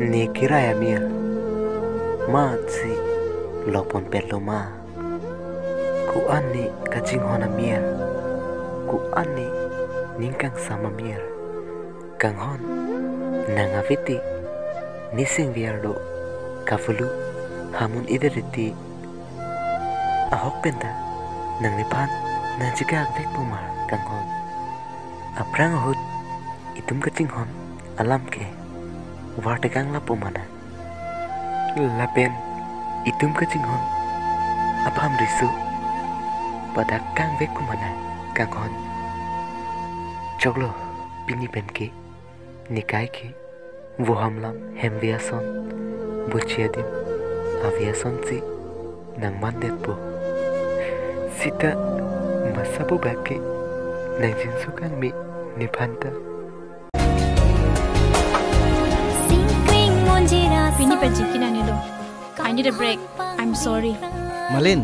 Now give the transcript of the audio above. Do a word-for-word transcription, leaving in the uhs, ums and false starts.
Ne kirai amir, ma si lopon pelo ma. Ko-an ne kachinghon amir, ko-an ne ning kangsam amir. Kanghon, nang aviti, ne singviar lo, kavulu, hamun ideriti. Ahok penta, nangliphan, nang chegak vek pumar kanghon. Aphrang ahut, itum kachinghon, alam ke, wartekang lapu mana. Lapen, itum kachinghon, apham riso, padak kang vek pumana, kanghon. Choklo, pini pen ke, ne kai ke, voham lam hem ve ason, bochi adim ave ason si nang mandetpo. Sita masa bo bak ke nang jinso kangme nephan ta. Pini pen chingki nangnelo. I need a break. I'm sorry. Malin.